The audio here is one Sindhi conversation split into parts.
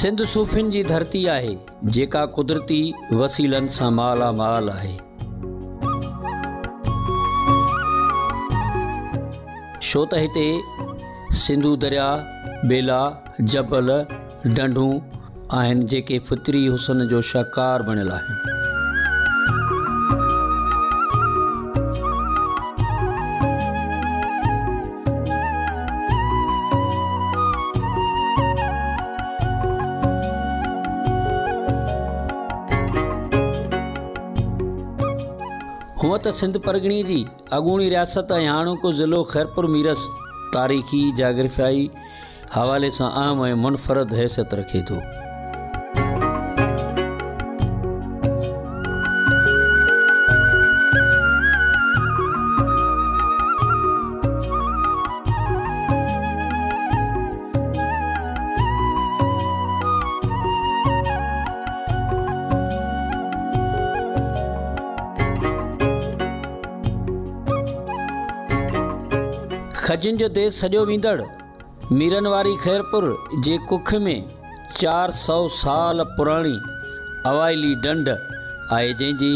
سنڌ صوفين جي ڌرتي آهي، جيڪا قدرتي وسيلن سان مالا مال آهي. ڇو ته هتي سنڌو درياء، ٻيلا، جبل، ڍنڍون آهن جيڪي فطري حسن جو شاهڪار بڻيل آهن. هونء ته سنڌ پرڳڻي جي اڳوڻي رياست ۽ هاڻوڪو ضلعو خيرپور ميرس تاريخي، جاگرافيائي حوالي سان اهم ۽ منفرد حيثيت رکي ٿو. کجين جو ديس سڏيو ويندڙ ميرن واري خيرپور جي ڪک ۾ 400 سال پراڻي اوائلي ڍنڍ آهي جنهن جي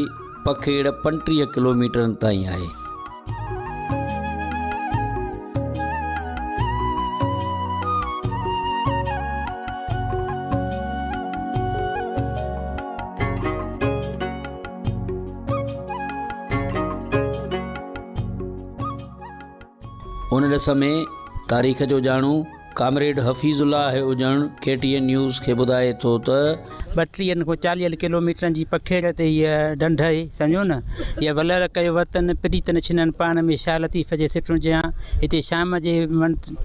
پکيڙ 35 ڪلوميٽرن تائين آهي. ان ڏس ۾ تاريخ جو ڄاڻو ڪامريڊ حفيظ الله اڄڻ ڪي ٽي اين نيوز کي ٻڌائي ٿو ته. ٻٽيهن کان چاليهن ڪلوميٽرن جي پکيڙ تي هيء ڍنڍ آهي، سمجهو نه. هيء ولر ڪيو وطن، پريت نه ڇنن پاڻ ۾، شاهه لطيف جي سٽن جيان هتي شام جي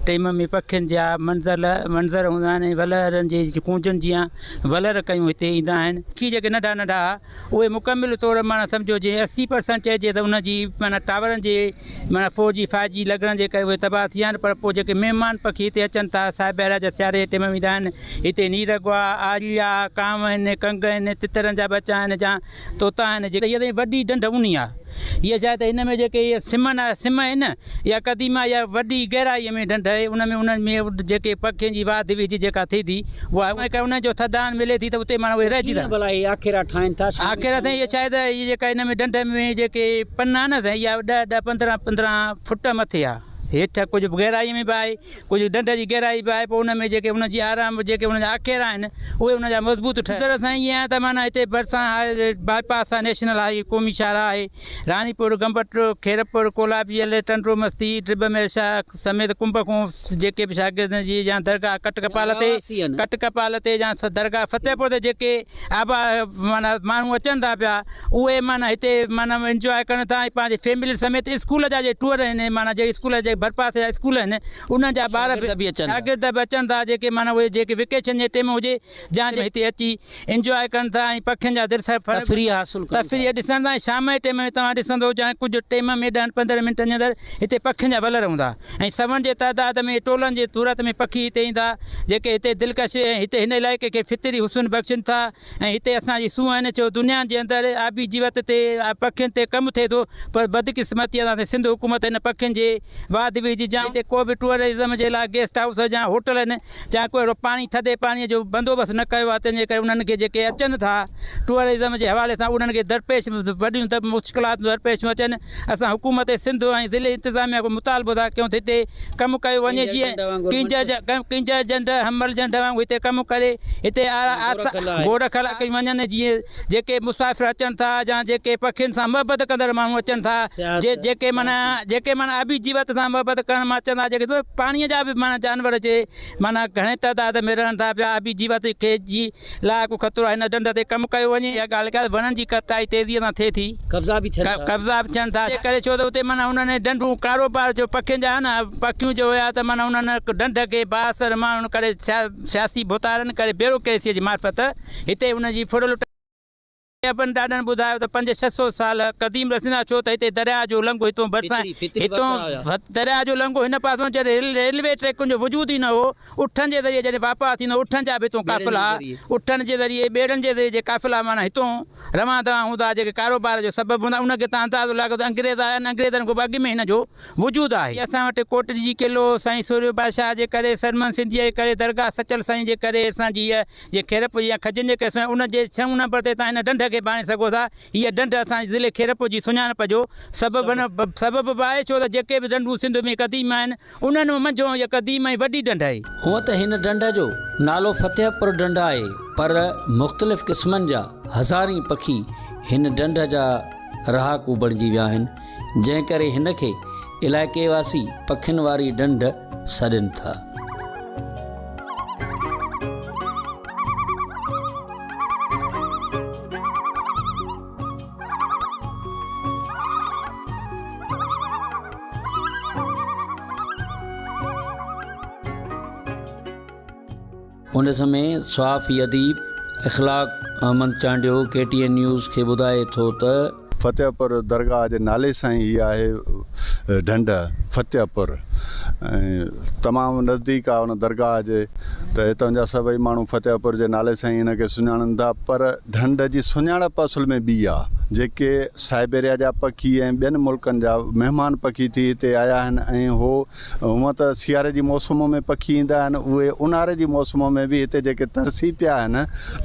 ٽيم ۾ پکين جا منزل منظر هوندا آهن ۽ ولرن جي ڪونجن جيان ولر ڪيون هتي ايندا آهن. پکي جيڪي ننڍا ننڍا اهي مڪمل طور معنيٰ سمجهو جي 80 پرسنٽ چئجي ته ان جي معنيٰ ٽاورن جي معنيٰ فور جي فائيو جي لڳڻ جي ڪري اهي تباهه ٿي ويا آهن پر پوء جيڪي مهمان پکي هتي اچن ٿا سائبيريا جا سياري جي ٽيم ۾ ايندا آهن هتي نيرگوا، آريا، ڪانو آهن، ڪنگ آهن، تترن جا ٻچا آهن جا طوطا آهن جيڪي هيء تائين وڏي ڍنڍ اونهي آهي هيء ڇا آهي ته هن ۾ جيڪي هيء سمن آهي سم آهي نه اها قديم آهي اها وڏي گهرائيء ۾ ڍنڍ آهي ان ۾ انهن ۾ جيڪي پکين جي واڌ ويجهه جيڪا ٿئي ٿي اها انهن جو ٿڌاڻ ملي ٿي ته اتي ماڻهو اهي رهجي ٿا. ڪيئن ڀلا اهي آکيرا ٺاهين ٿا؟ آکيرا سائين اهي ڇا آهي ته هيء جيڪا هن ۾ ڍنڍ ۾ جيڪي پن آهي نه سائين اها ڏهه ڏهه پندرهن پندرهن فٽ مٿي آهي هيٺ ڪجهه گهرائيء ۾ به آهي ڪجهه ڍنڍ جي گهرائي به آهي پوء ان ۾ جيڪي ان جي آرام جيڪي ان جا آکيرا آهن اهي ان جا مضبوط ٺهيل در سائين ائين آهي ته معنيٰ هتي ڀرسان آهي باء پاس آهي نيشنل هاء وي قومي شاهراهه آهي راڻيپور گمبٽ خيرپور ڪولابيل ٽنڊو مستي ڊرٻ مير شاهه سميت ڪنب کان جيڪي به شاگردن جي يا درگاهه ڪٽ ڪپال تي ڪٽ ڪپال تي يا درگاهه فتح پور تي جيڪي آبا معنيٰ ماڻهو اچن ٿا پيا اهي معنيٰ هتي معنيٰ انجواء ڪن ٿا ۽ پنهنجي فيملي سميت اسڪول جا جي ٽوئر آهن معنيٰ جي اسڪول جي ڀرپاسي جا اسڪول آهن انهن جا ٻار به شاگرد به اچن ٿا جيڪي معنيٰ اهي جيڪي ويڪيشن جي ٽيم هجي جا هتي اچي انجواء ڪن ٿا ۽ پکين جا درس تفريح حاصل ڪن ٿا. تفريح ڏسن ٿا ۽ شام جي ٽيم ۾ توهان ڏسندو جا ڪجهه ٽيم ۾ ڏهن پندرهن منٽن جي اندر هتي پکين جا ولر هوندا ۽ سون جي تعداد ۾ ٽولن جي صورت ۾ پکي هتي ايندا جيڪي هتي دلڪش ۽ هتي هن علائقي کي فطري حسن بخشين ٿا ۽ هتي اسان جي سونهن ڇو دنيا جي اندر آبي جيوت تي پکين تي ڪم ٿئي ٿو پر بدقسمتي سان سنڌ حڪومت هن پکين جي واڌ ويجهه جا هتي ڪو به ٽوئرزم جي لاء گيسٽ هائوس يا هوٽل آهن جا ڪو اهڙو پاڻي ٿڌي پاڻي جو بندوبست نه ڪيو آهي تنهن جي ڪري انهن کي جيڪي اچن ٿا ٽوئرزم جي حوالي سان انهن کي درپيش وڏيون مشڪلاتون درپيش اچن اسان حڪومت سنڌ ۽ ضلعي انتظاميا کان مطالبو ٿا ڪيون ته هتي ڪم ڪيو وڃي جيئن ڪينجهر جنڊ حمل جنڊ وانگر هتي ڪم ڪري هتي گورک ڪئي وڃن جيئن جيڪي مسافر اچن ٿا يا جيڪي پکين سان محبت ڪندڙ ماڻهو اچن ٿا جيڪي معنيٰ جيڪي معنيٰ آبي جيوت سان محبت ڪرڻ مان اچن ٿا جيڪي پاڻي جا به معنيٰ جانور جي معنيٰ گهڻي تعداد ۾ رهن ٿا پيا آبي جيوت کي جي لاء ڪو خطرو آهي هن ڍنڍ تي ڪم ڪيو وڃي. اها ڳالهه ڪيان ته وڻن جي ڪٽائي تيزيء سان ٿئي ٿي. قبضا به ٿين ٿا. قبضا به ٿين ٿا. ڪري ڇو ته اتي معنيٰ انهن ڍنڍون ڪاروبار جو پکين جا نه پکيون جو هيا ته معنيٰ انهن ڍنڍ کي بااثر ماڻهن ڪري سياسي ڀوتارن ڪري بيوروڪريسيء جي معرفت هتي ان جي ڦر لٽ. ابن ڏاڏن ٻڌايو ته پنج 600 سال قديم رسندا ڇو ته هتي درياء جو لنگهه هتون ڀرسان هتون درياء جو لنگهه هن پاسون جڏهن ريلوي ٽريڪن جو وجود ئي نه هو اٺن جي ذريعي جڏهن واپار ٿيندو هو اٺن جا به هتون قافلا اٺن جي ذريعي ٻيڙن جي ذريعي جي قافلا معنيٰ هتون روان دوان هوندا هئا جيڪي ڪاروبار جو سبب هوندا ان کي تان اندازو لاڳو ته انگريز آيا آهن انگريزن کان به اڳ ۾ هن جو وجود آهي. اسان وٽ ڪوٽ جي قلعو سائين سورهيه بادشاهه جي ڪري سرمن سنڌيء جي ڪري درگاهه سچل سائين جي ڪري اسان جي هيء جي خيرپور يا کجين جي ڪري سڃاڻ ان جي ڇهون نمبر تي توهان هن ڍنڍ کي به آڻي سگهو ٿا. هيء ڍنڍ اسان جي ضلعي خيرپور جي سڃاڻپ جو سبب سبب به آهي ڇو ته جيڪي به ڍنڍون سنڌ ۾ قديم آهن انهن منجهون هيء قديم ۽ وڏي ڍنڍ آهي. هونء ته هن ڍنڍ جو نالو فتح پور ڍنڍ آهي پر مختلف قسمن جا هزارين پکي هن ڍنڍ جا رهاڪو بڻجي ويا آهن جنهن ڪري هن کي علائقي واسي پکين واري ڍنڍ سڏين ٿا. ان ڏس ۾ صحافي اديب Akhlaq Ahmed Chandio K T N news کي ٻڌائي ٿو ته. فتح پور درگاهه جي نالي سان ئي هي آهي ڍنڍ فتح پور ۽ تمام نزديڪ آهي ان درگاهه جي ته هتان جا سڀئي ماڻهو فتح پور جي نالي سان ئي هن کي سڃاڻن ٿا پر ڍنڍ جي سڃاڻپ اصل ۾ ٻي آهي جيڪي سائبيريا جا پکي ۽ ٻين ملڪن جا مهمان پکي ٿي هتي آيا آهن ۽ هو هونء ته سياري جي موسم ۾ پکي ايندا آهن، اهي اونهاري جي موسم ۾ به هتي جيڪي ترسي پيا آهن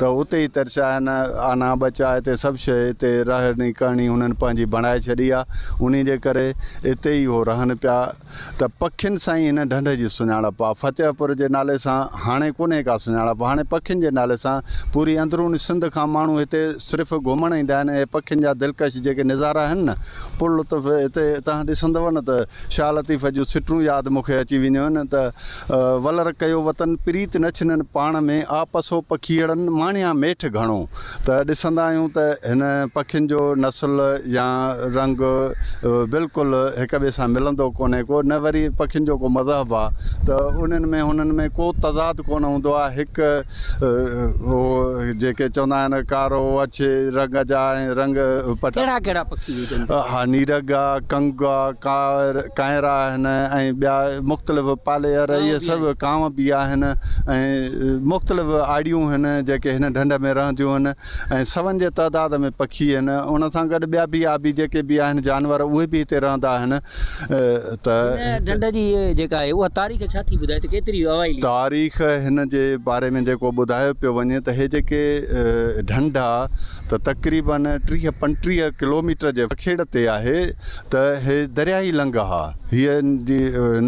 ته اتي ئي ترسيا آهن. آنا ٻچا هتي سڀ شيء هتي رهڻي ڪهڻي هنن پنهنجي بڻائي ڇڏي آهي، انهي جي ڪري اتي ئي هو رهن پيا ته پکين سان ئي هن ڍنڍ جي سڃاڻپ آهي. فتح پور جي نالي سان هاڻي ڪونهي ڪا سڃاڻپ، هاڻي پکين جي نالي سان پوري اندروني سنڌ کان ماڻهو هتي صرف گهمڻ ايندا آهن ۽ پکين جا دلڪش جيڪي نظارا آهن نه پر لطف هتي توهان ڏسندؤ نه ته شاهه لطيف جون سٽون ياد مون کي اچي وينديون آهن ته، ولر ڪيو وطن پريت نه ڇنن پاڻ ۾، آ پسو پکيئڙن ماڻيان ميٺ گهڻو. ته ڏسندا آهيون ته هن پکين جو نسل يا رنگ بلڪل هڪ ٻئي سان ملندو ڪونهي ڪو، نه وري پکين جو ڪو مذهب آ ته انهن ۾ هنن ۾ ڪو تضاد ڪونه هوندو آ هڪ هو جيڪي چوندا آهن ڪارو اڇي رنگ جا ۽ رنگ پٽا. ڪهڙا ڪهڙا پکي هجن ٿا؟ ها نيرڳ آ، ڪنگ آ، ڪائر ڪانئرا آهن ۽ ٻيا مختلف پاليئر اهي سڀ ڪانء به آهن ۽ مختلف آڙيون آهن جيڪي هن ڍنڍ ۾ رهنديون آهن ۽ سون جي تعداد ۾ پکي آهن ان سان گڏ ٻيا به آبي جيڪي به آهن جانور اهي به هتي رهندا آهن ته هن ڍنڍ جي جيڪا آهي اها تاريخ ڇا ٿي ٻڌائي ته ڪيتري اوائلي آهي؟ تاريخ هن جي باري ۾ جيڪو ٻڌايو پيو وڃي ته هي جيڪي ڍنڍ آ ته تقريباً 30 35 ڪلوميٽر جي پکيڙ تي آهي ته هي درياهي لنگهه ها هيء جي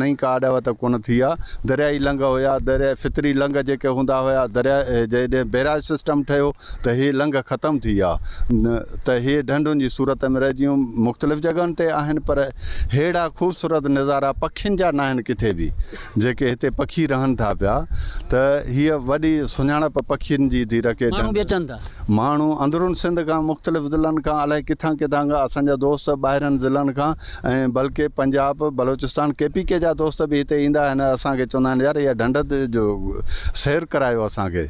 نئين ڪا اڏاوت ڪونه ٿي آ درياهي لنگهه هيا دريا فطري لنگهه جيڪي هوندا هيا دريا جڏهن بيراج سسٽم ٺهيو ته هي لنگهه ختم ٿي ويا ته هي ڍنڍن جي صورت ۾ رهجي ويون. مختلف جڳهن تي آهن پر ههڙا خوبصورت نظارا پکين جا ناهن ڪٿي به جيڪي هتي پکي رهن ٿا پيا ته هيء وڏي سڃاڻپ پکين جي ٿي رکي. ماڻهو به اچن ٿا. ماڻهو اندرون سنڌ کان مختلف ضلعن کان الائي ڪٿان ڪٿان کان اسان جا دوست ٻاهرين ضلعن کان ۽ بلڪه پنجاب بلوچستان ڪي پي ڪي جا دوست به هتي ايندا آهن اسان کي چوندا آهن يار اها ڍنڍ جو سير ڪرايو اسان کي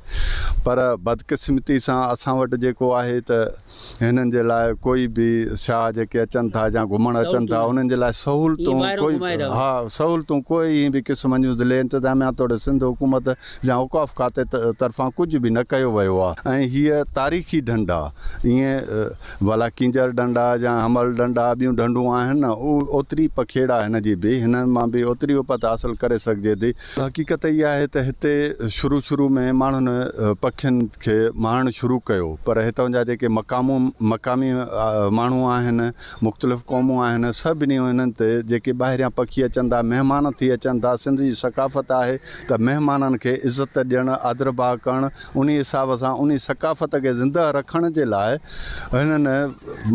پر بدقسمتي سان اسان وٽ جيڪو آهي ته هنن جي لاء ڪوئي به سياح جيڪي اچن ٿا يا گهمڻ اچن ٿا انهن جي لاء سهولتون ڪوئي ها سهولتون ڪوئي به قسم جون ضلعي انتظاميا توڙي سنڌ حڪومت يا اوقاف کاتي طرفان ڪجهه به نه ڪيو ويو آهي ۽ هيء تاريخي ڍنڍ آهي ائين ڀلا ڪينجهر ڍنڍ آ يا حمل ڍنڍ آ ٻيون ڍنڍون آهن نه اوتري پکيڙ آ هن جي به هن مان به اوتري اپت حاصل ڪري سگهجي ٿي. حقيقت اها آهي ته هتي شروع شروع ۾ ماڻهن پکين کي مارڻ شروع ڪيو پر هتان جا جيڪي مقامو مقامي ماڻهو آهن مختلف قومون آهن سڀني انهن تي جيڪي ٻاهريان پکي اچن ٿا مهمان ٿي اچن ٿا سنڌ جي ثقافت آهي ته مهمانن کي عزت ڏيڻ آدرڀاء ڪرڻ انهي حساب سان انهي ثقافت کي زنده رکڻ جي لاء هنن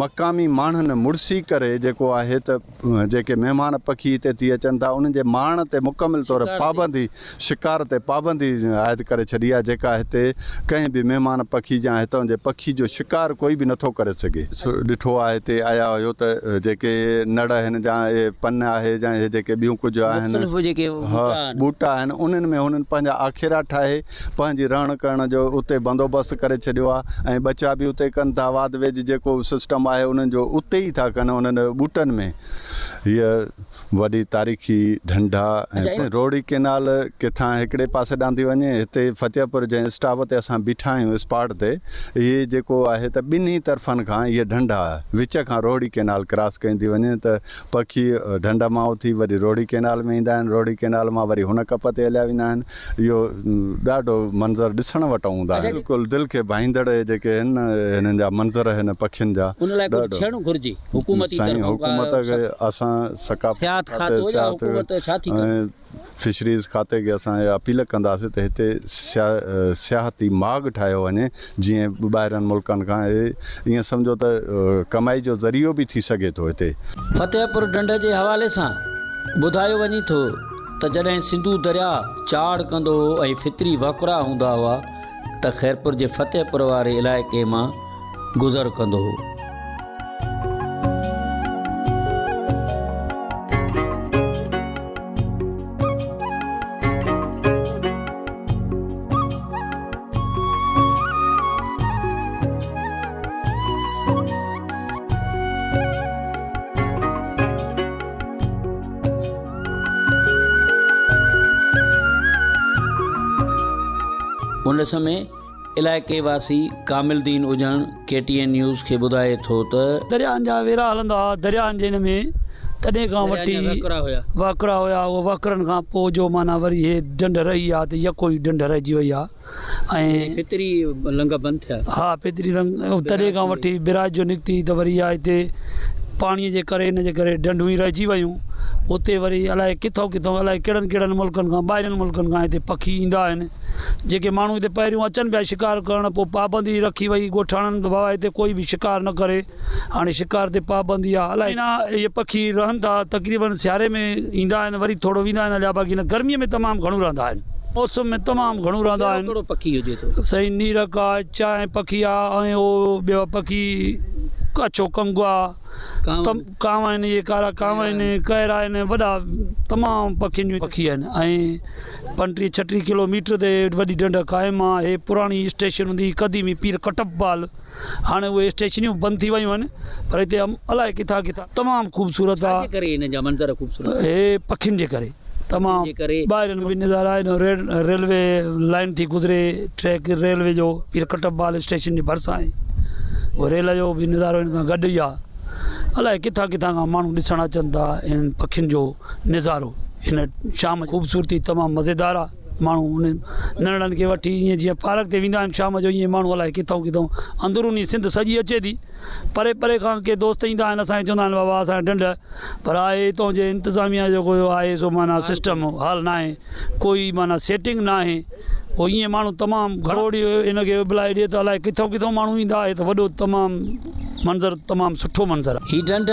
مقامي ماڻهن مڙسي ڪري جيڪو آهي ته جيڪي مهمان پکي هتي ٿي اچن ٿا انهن جي مارڻ تي مڪمل طور پابندي شڪار تي پابندي عائد ڪري ڇڏي آهي جيڪا هتي ڪنهن به مهمان پکي يا هتان جي پکي جو شڪار ڪوئي به نٿو ڪري سگهي. ڏٺو آهي هتي آيا هيو ته جيڪي نڙ هن جا يا اهي پن آهي يا اهي جيڪي ٻيون ڪجهه آهن مختلف جيڪي ها ٻوٽا آهن انهن ۾ هنن پنهنجا آکيرا ٺاهي پنهنجي رهڻ ڪرڻ جو اتي بندوبست ڪري ڇڏيو آهي ۽ ٻچا به اتي ڪن ٿا واڌ ويجهه جيڪو سسٽم آهي انهن جو اتي ئي ٿا ڪن انهن ٻوٽن ۾ هيء وڏي تاريخي ڍنڍ آ ۽ روهڙي ڪينال ڪٿان هڪڙي پاسي ڏانهن ٿي وڃي هتي فتح پور جنهن اسٽاپ تي اسان بيٺا آهيون اسپاٽ تي هي جيڪو آهي ته ٻنهي طرفن کان هيء ڍنڍ آ وچ کان روهڙي ڪينال ڪراس ڪئي ٿي وڃي ته پکي ڍنڍ مان اٿي وري روهڙي ڪينال ۾ ايندا آهن روهڙي ڪينال مان وري هن ڪپ تي هليا ويندا آهن اهو ڏاڍو منظر ڏسڻ وٽان هوندا آهن. بلڪل دل کي ڀائيندڙ اهي جيڪي آهن نه هنن جا منظر هن پکين جا ان لاء ڪجهه ڏاڍو ٿيڻ گهرجي حڪومتي سائين طرفان ڪا حڪومت کي اسان ثقافت سياحت کاتي کاتو يا سياحت حڪومت ڇا ٿي ڪري؟ ۽ فشريز کاتي کي اسان اها اپيل ڪنداسين ته هتي سياحتي ماڳ ٺاهيو وڃي جيئن ٻاهرن ملڪن کان اهي ائين سمجهو ته ڪمائي جو ذريعو به ٿي سگهي ٿو هتي. فتح پور ڍنڍ جي حوالي سان ٻڌايو وڃي ٿو ته جڏهن سنڌو درياء چاڙهه ڪندو هو ۽ فطري وهڪرا هوندا هئا ته خيرپور جي فتح پور واري علائقي مان گذر ڪندو هو. ان ڏس ۾ علائقي واسي Kamil Din Ujan K T N news کي ٻڌائي ٿو ته. درياهن جا ويرا هلندا هئا درياهن جي هن ۾ تڏهن کان وٺي وهڪرا هيا اهو وهڪرن کان پوء جو معنيٰ وري هي ڍنڍ رهي آ ته يڪو ئي ڍنڍ رهجي وئي آ ۽ فطري لنگهه بند ٿيا. ها فطري لنگهه تڏهن کان وٺي براج جو نڪتي ته وري اها هتي پاڻي جي ڪري ان جي ڪري ڍنڍون ئي رهجي ويون اتي وري الائي ڪٿان ڪٿان الائي ڪهڙن ڪهڙن ملڪن کان ٻاهرين ملڪن کان هتي پکي ايندا آهن جيڪي ماڻهو هتي پهريون اچن پيا شڪار ڪرڻ پوء پابندي رکي وئي ڳوٺاڻن ته بابا هتي ڪوئي به شڪار نه ڪري هاڻي شڪار تي پابندي آهي الائي نه اهي پکي رهن ٿا تقريبن سياري ۾ ايندا آهن وري ٿورو ويندا آهن هليا باقي هن گرمي ۾ تمام گهڻو رهندا آهن موسم ۾ تمام گهڻو رهندا آهن. ڪهڙو پکي هجي ٿو؟ سائين نيرڪ آ چانهه پکي آ ۽ اهو ٻيو پکي اڇو ڪنگ آ ڪانو آهن اهي ڪارا ڪانو آهن ڪهرا آهن وڏا تمام پکين جون پکي آهن ۽ پنٽيهه ڇٽيهه ڪلو ميٽر تي وڏي ڍنڍ قائم آ هي پراڻي اسٽيشن هوندي هئي قديمي پير ڪٽپال هاڻي اهي اسٽيشنيون بند ٿي ويون آهن پر هتي الائي ڪٿان ڪٿان تمام خوبصورت آ. ڇا جي ڪري هن جا منظر خوبصورت آهن؟ هي پکين جي ڪري تمام ٻاهرين به نظارا آهن ريلوي لائين ٿي گذري ٽريڪ ريلوي جو پير ڪٽب بال اسٽيشن جي ڀرسان آهي اهو ريل جو به نظارو هن سان گڏ ئي آ الائي ڪٿان ڪٿان کان ماڻهو ڏسڻ اچن ٿا هن پکين جو نظارو هن شام خوبصورتي تمام مزيدار آ. ماڻهو انهن ننڍڙن کي وٺي ائين جيئن پارڪ تي ويندا آهن شام جو ائين ماڻهو الائي ڪٿان ڪٿان اندروني سنڌ سڄي اچي ٿي پري پري کان ڪي دوست ايندا آهن اسان کي چوندا آهن بابا اسان جي ڍنڍ پر آهي هتان جي انتظاميا جو ڪو آهي سو معنيٰ سسٽم حال ناهي ڪوئي معنيٰ سيٽنگ ناهي پوء ائين ماڻهو تمام گهڻو ان کي اٻلائي ڏي ته الائي ڪٿان ڪٿان ماڻهو ايندا آهي ته وڏو تمام منظر تمام سٺو منظر آهي. هي ڍنڍ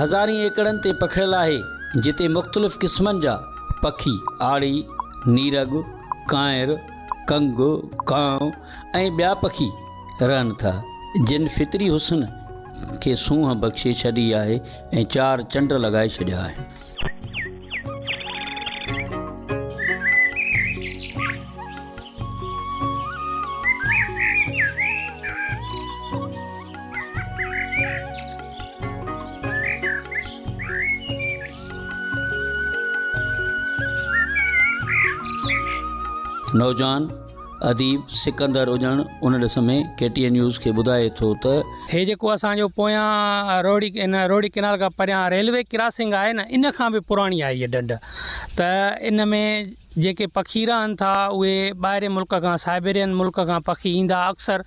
هزارين ايڪڙن تي پکڙيل آهي جتي مختلف قسمن جا پکي، آڙي، نيرڳ، ڪانئر، ڪنگ، ڪانء ۽ ٻيا پکي رهن ٿا، جن فطري حسن کي سونهن بخشي ڇڏي آهي ۽ چار چنڊ لڳائي ڇڏيا آهن. نوجوان اديب سڪندر اڄڻ ان ڏس ۾ ڪي ٽي اين نيوز کي ٻڌائي ٿو ته. هي جيڪو اسان جو پويان روهڙي ان روهڙي ڪينال کان پريان ريلوي ڪراسنگ آهي نه ان کان به پراڻي آهي هيء ڍنڍ ته ان ۾ جيڪي پکي رهن ٿا اهي ٻاهرين ملڪ کان سائبيرين ملڪ کان پکي ايندا اڪثر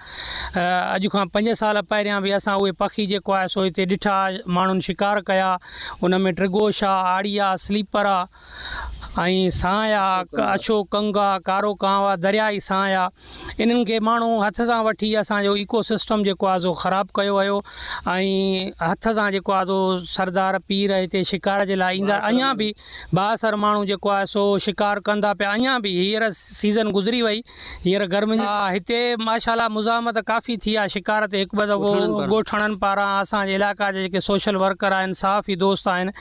اڄ کان پنج سال پهريان به اسان اهي پکي جيڪو آهي سو هتي ڏٺا ماڻهن شڪار ڪيا ان ۾ ٽگوش آ آڙي آ سليپر آ ۽ سانء آ اڇو ڪنگ آ ڪارو ڪانء آ دريائي سانء. نه آيا. انهن کي ماڻهو هٿ سان وٺي اسان جو ايڪو سسٽم جيڪو آهي سو خراب ڪيو ويو ۽ هٿ سان جيڪو آهي سو سردار پير هتي شڪار جي لاء ايندا اڃا به بااثر ماڻهو جيڪو آهي سو شڪار ڪن ٿا پيا اڃا به هينئر سيزن گذري وئي هينئر گرمين جي هتي ماشاء الله مزاحمت ڪافي ٿي آهي شڪار تي هڪ ٻه دفعو ڳوٺاڻن پاران اسان جي علائقا جا جيڪي سوشل ورڪر آهن صحافي دوست آهن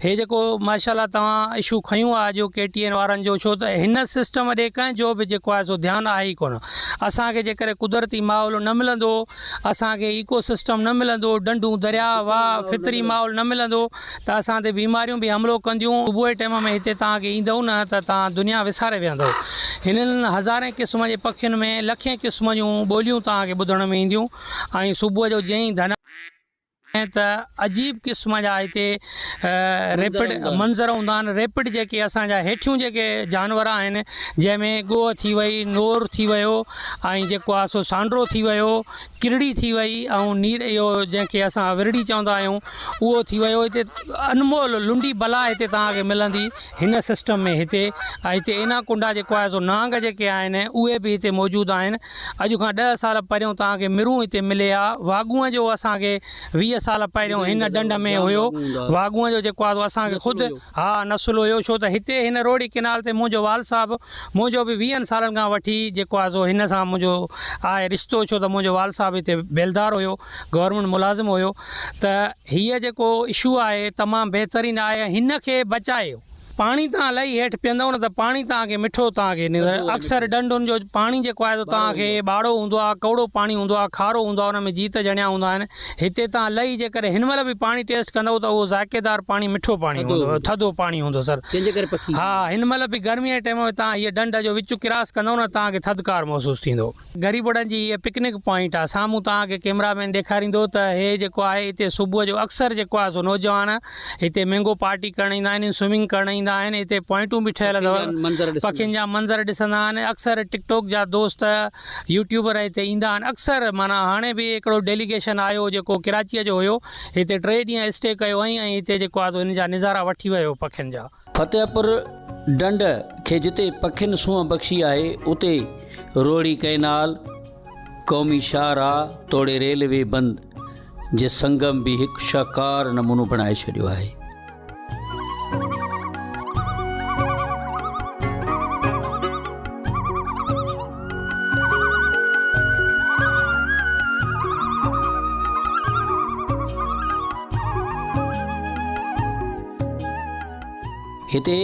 هي جيڪو ماشاءالله توهان اشو کنيو آهي اڄ ڪي ٽي اين وارن جو ڇو ته هن سسٽم ڏي ڪنهن جو به جيڪو آهي سو ڌيان آهي ئي ڪونه اسان کي جيڪڏهن قدرتي ماحول نه ملندو اسان کي ايڪو سسٽم نه ملندو ڍنڍون درياء واهه فطري ماحول نه ملندو ته اسان تي بيماريون به حملو ڪنديون صبح جي ٽيم ۾ هتي توهان کي ايندؤ نه ته توهان دنيا وساري ويهندؤ هنن هزارين قسم جي پکين ۾ لکين قسم جون ٻوليون توهان کي ٻڌڻ ۾ اينديون ۽ صبح جو جئين ئي ڌنا ته عجيب قسم جا هتي ريپڊ منظر هوندا آهن ريپڊ جيڪي اسان جا هيٺيون جيڪي جانور آهن جنهن ۾ ڳوهه ٿي وئي نور ٿي ويو ۽ جيڪو آهي سو سانڊرو ٿي ويو ڪرڙي ٿي وئي ۽ نير اهو جنهن کي اسان ورڙي چوندا آهيون اهو ٿي ويو هتي انمول لنڊي بلا هتي توهان کي ملندي هن سسٽم ۾ هتي ۽ هتي ايناڪونڊا جيڪو آهي سو نانگ جيڪي آهن اهي به هتي موجود آهن اڄ کان ڏهه سال پهريون توهان کي مرون هتي ملي ها. واڳونء جو اسان کي 20 سال پهريون هن ڍنڍ ۾ هيو. واڳونء جو جيڪو آهي سو اسان کي خود ها نسل هيو ڇو ته هتي هن روهڙي ڪئنال تي منهنجو والد صاحب منهنجو به ويهن سالن کان وٺي جيڪو آهي سو هن سان منهنجو آهي رشتو ڇو ته منهنجو والد صاحب هتي بيلدار هيو گورنمينٽ ملازم هيو ته هيء جيڪو اشو آهي تمام بهترين آهي ۽ هن کي بچايو. پاڻي توهان لهي هيٺ پيئندؤ نه ته پاڻي توهان کي مٺو توهان کي اڪثر ڍنڍن جو پاڻي جيڪو آهي سو توهان کي ٻاڙو هوندو آهي ڪؤڙو پاڻي هوندو آهي کارو هوندو آهي ان ۾ جيت جڻيا هوندا آهن هتي توهان لهي جيڪڏهن هن مهل به پاڻي ٽيسٽ ڪندؤ ته اهو ذائقيدار پاڻي مٺو پاڻي هوندو ٿڌو پاڻي هوندو سر ها هن مهل به گرمي جي ٽيم ۾ توهان هيء ڍنڍ جو وچ ڪراس ڪندؤ نه توهان کي ٿڌڪار محسوس ٿيندو. غريبڙن جي هيء پڪنڪ پوائنٽ آهي سامهون توهان کي ڪئميرا مين ڏيکاريندو ته هي جيڪو آهي هتي صبح جو اڪثر جيڪو آهي سو نوجوان هتي مينگو پارٽي ڪرڻ ايندا آهن سوئمنگ ڪرڻ ايندا آهن هتي پوائنٽون به ٺهيل اٿو پکين جا منظر ڏسندا آهن اڪثر ٽڪ ٽاڪ جا دوست يوٽيوبر هتي ايندا آهن اڪثر معنيٰ هاڻي به هڪڙو ڊيليگيشن آيو جيڪو ڪراچيء جو هيو هتي ٽي ڏينهن اسٽي ڪيو هئائين ۽ هتي جيڪو آهي سو هن جا نظارا وٺي ويو پکين جا. فتح پور ڍنڍ کي جتي پکين سونهن بخشي آهي، اتي روهڙي ڪئنال، قومي شاهراهه توڙي ريلوي بند جي سنگم به هڪ شاهڪار نمونو بڻائي ڇڏيو آهي. هتي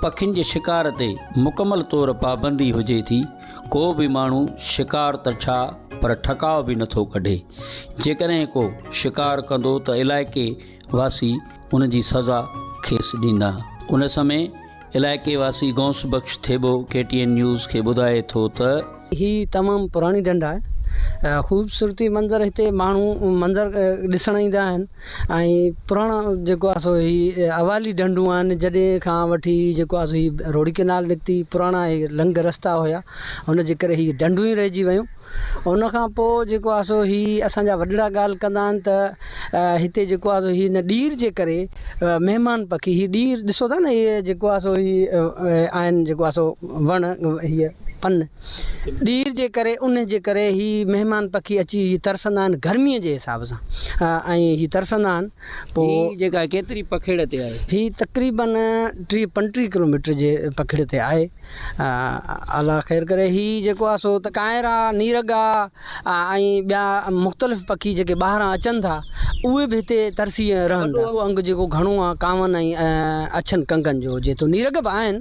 پکين جي شڪار تي مڪمل طور پابندي هجي ٿي، ڪو به ماڻهو شڪار ته ڇا پر ٺڪاء به نٿو ڪڍي. جيڪڏهن ڪو شڪار ڪندو ته علائقي واسي ان جي سزا کيس ڏيندا. ان سمي علائقي واسي Ghaus Bakhsh Thebo K T N news کي ٻڌائي ٿو ته. هي تمام پراڻي ڍنڍ آهي. خوبصورتي منظر هتي ماڻهو منظر ڏسڻ ايندا آهن ۽ پراڻا جيڪو آهي سو هي اوائلي ڍنڍون آهن جڏهن کان وٺي جيڪو آهي سو هي روهڙي ڪئنال نڪتي پراڻا هي لنگهه رستا هيا ان جي ڪري هي ڍنڍون ئي رهجي ويون ان کان پوء جيڪو آهي سو هي اسان جا وڏڙا ڳالهه ڪندا آهن ته هتي جيڪو آهي سو هي هن ڏير جي ڪري مهمان پکي هي ڏير ڏسو ٿا نه هي جيڪو آهي سو هي آهن جيڪو آهي سو وڻ هي پن ڏير جي ڪري ان جي ڪري هي مهمان پکي اچي هي ترسندا آهن گرمي جي حساب سان ۽ هي ترسندا آهن پوء هي جيڪا ڪيتري پکيڙ تي آهي؟ هي تقريبن 30 35 ڪلوميٽر جي پکيڙ تي آهي الله خير ڪري هي جيڪو آهي سو ته ڪانئر آ نيرڳ آ ۽ ٻيا مختلف پکي جيڪي ٻاهران اچن ٿا اهي به هتي ترسي رهن ٿا وڏو انگ جيڪو گهڻو آ ڪانون ۽ اڇن ڪنگن جو هجي ٿو نيرڳ به آهن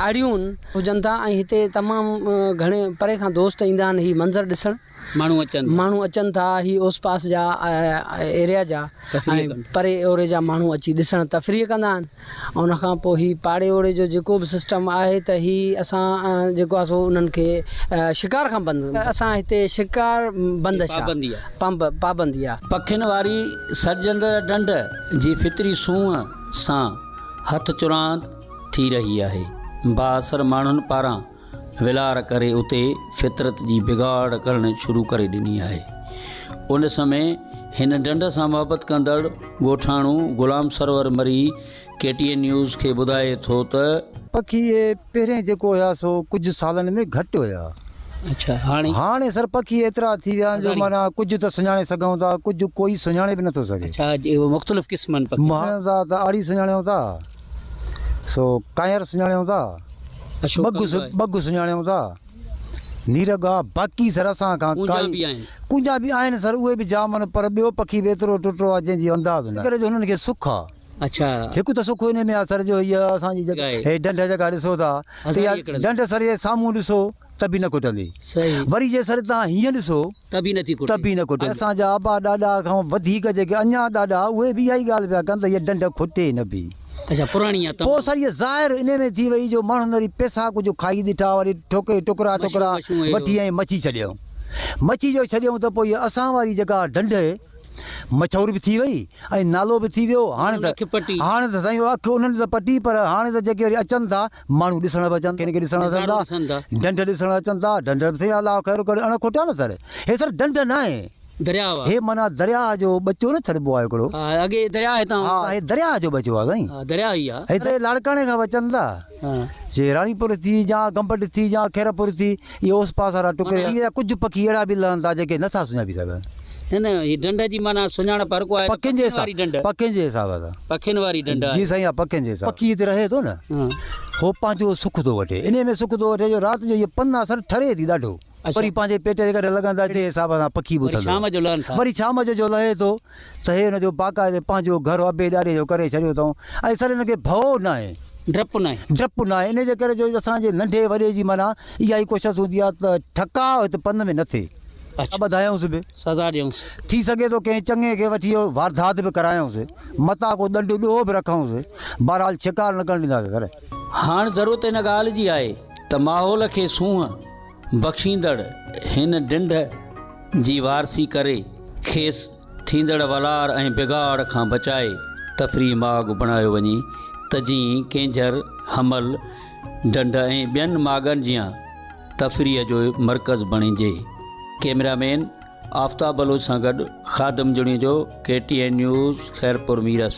آڙيون هجن ٿا ۽ هتي تمام گهڻي پري کان دوست ايندا آهن هي منظر ڏسڻ ماڻهو اچن ٿا. ماڻهو اچن ٿا هي اوس پاس جا ايريا جا تفريح ۽ ڪن ٿا. پري اوري جا ماڻهو اچي ڏسڻ تفريح ڪندا آهن ان کان پوء هي پاڙي اوڙي جو جيڪو به سسٽم آهي ته هي اسان جيڪو آهي سو انهن کي شڪار کان بند اسان هتي شڪار بندش آهي پابندي آهي. پابندي آهي. پکين واري سرجندڙ ڍنڍ جي فطري سونهن سان هٿ چراند ٿي رهي آهي. بااثر ماڻهن پاران ولار ڪري اتي فطرت جي بگاڙ ڪرڻ شروع ڪري ڏني آهي. ان سمي هن ڍنڍ سان محبت ڪندڙ ڳوٺاڻو Ghulam Sarwar Marri K T N news کي ٻڌائي ٿو ته. پکي اهي پهرين جيڪو هيا سو ڪجهه سالن ۾ گهٽ هيا. اڇا هاڻي؟ هاڻي سر پکي ايترا ٿي ويا آهن جو معنيٰ ڪجهه ته سڃاڻي سگهون ٿا ڪجهه ڪوئي سڃاڻي به نٿو سگهي. اڇا مختلف قسمن پکي. سڃاڻيون ٿا ته آڙي سڃاڻيون ٿا سو ڪانئر سڃاڻيون ٿا ٻگهه سڃاڻيون ٿا نيرڳ آ باقي سر اسان کان ڪائي ڪونجا به آهن سر اهي به جام آهن پر ٻيو پکي به ايترو ٽٽو آ جنهن جي انداز نه ڪري جو هنن کي سک آ. اڇا. هڪ ته سک انهي ۾ آ سر جو هيء اسان جي جيڪا هي ڍنڍ جيڪا ڏسو ٿا ته اها ڍنڍ سر جي سامهون ڏسو ته به نه کٽندي وري جي سر تان هيئن ڏسو ته به نه ٿي ته به نه کٽندي. اسان جا ابا ڏاڏا کان وڌيڪ جيڪي اڃا ڏاڏا اهي به اها ئي ڳالهه پيا ڪن ته هيء ڍنڍ کٽي نه پئي. اڇا پراڻي آ تمام. پوء سر هيء ظاهر انهي ۾ ٿي وئي جو ماڻهن وري پئسا ڪجهه کائي ڏٺا وري ٺوڪي ٽڪرا ٽڪرا وٺي ۽ مڇي ڇڏيائون. مڇي جو ڇڏيائون ته پوء هيء اسان واري جيڪا ڍنڍ مشهور به ٿي وئي ۽ نالو به ٿي ويو هاڻي ته هاڻي ته سائين اک انهن ته پٽي پر هاڻي ته جيڪي وري اچن ٿا ماڻهو ڏسڻ به اچن ڪن کي ڏسڻ اچن ٿا ڍنڍ ڏسڻ اچن ٿا ڍنڍ به سائين الله خير ڪري اڻ کوٽيا نه سر هي سر ڍنڍ نه آهي درياء هي معنيٰ درياء جو ٻچو نه ڇڏبو آهي هڪڙو ها اڳي درياء هتان ها هي درياء جو ٻچو آهي سائين ها درياء ئي آهي هي لاڙڪاڻي کان به اچن ٿا جي راڻيپور ٿي يا گمبٽ ٿي يا خيرپور ٿي اهي اوس پاس وارا ٽڪري ڪجهه پکي اهڙا به لهن ٿا جيڪي نٿا سڃاپي سگهن. نه نه هي ڍنڍ جي معنيٰ سڃاڻپ هر ڪو آهي ته پکين جي واري ڍنڍ. پکين جي حساب سان. پکين واري ڍنڍ آهي. جي سائين ها پکين جي حساب. پکي هتي رهي ٿو نه هو پنهنجو سک ٿو وٺي انهي ۾ سک ٿو وٺي جو رات جو هيء پن آ سر ٺري ٿي ڏاڍو وري پنهنجي پيٽ جي ڪري لڳن ٿا جي حساب سان پکي به وري شام جو لهن ٿا. وري شام جو جو لهي ٿو ته هي هن جو باقاعدي پنهنجو گهر ابي ڏاڏي جو ڪري ڇڏيو اٿئون ۽ سر هن کي ڀؤ ناهي. ڊپ ناهي. ڊپ ناهي انهي جي ڪري جو اسان جي ننڍي وڏي جي معنيٰ اها ئي ڪوشش هوندي آهي ته ٺڪاء هت پن ۾ نه ٿئي. ٻڌايائونس به. سزا ڏيونس. ٿي سگهي ٿو ڪنهن چڱي کي وٺي وارڌات به ڪرايائونس، متان ڪو ڏنڊ ڏوهه به رکائونس، بهرحال ڇڪار نه ڪرڻ ڏينداسين سر. هاڻ ضرورت ان ڳالهه جي آهي ته ماحول کي سونهن بخشيندڙ هن ڍنڍ جي وارثي ڪري کيس ٿيندڙ ولار ۽ بگاڙ کان بچائي تفريحي ماڳ بڻايو وڃي ته جيئن ڪينجهر، حمل ڍنڍ ۽ ٻين ماڳن جيان تفريح جو مرڪز بڻجي. ڪئميرا مين آفتاب بلوچ سان گڏ Khadim Junejo, K T N news, Khairpur Mirs.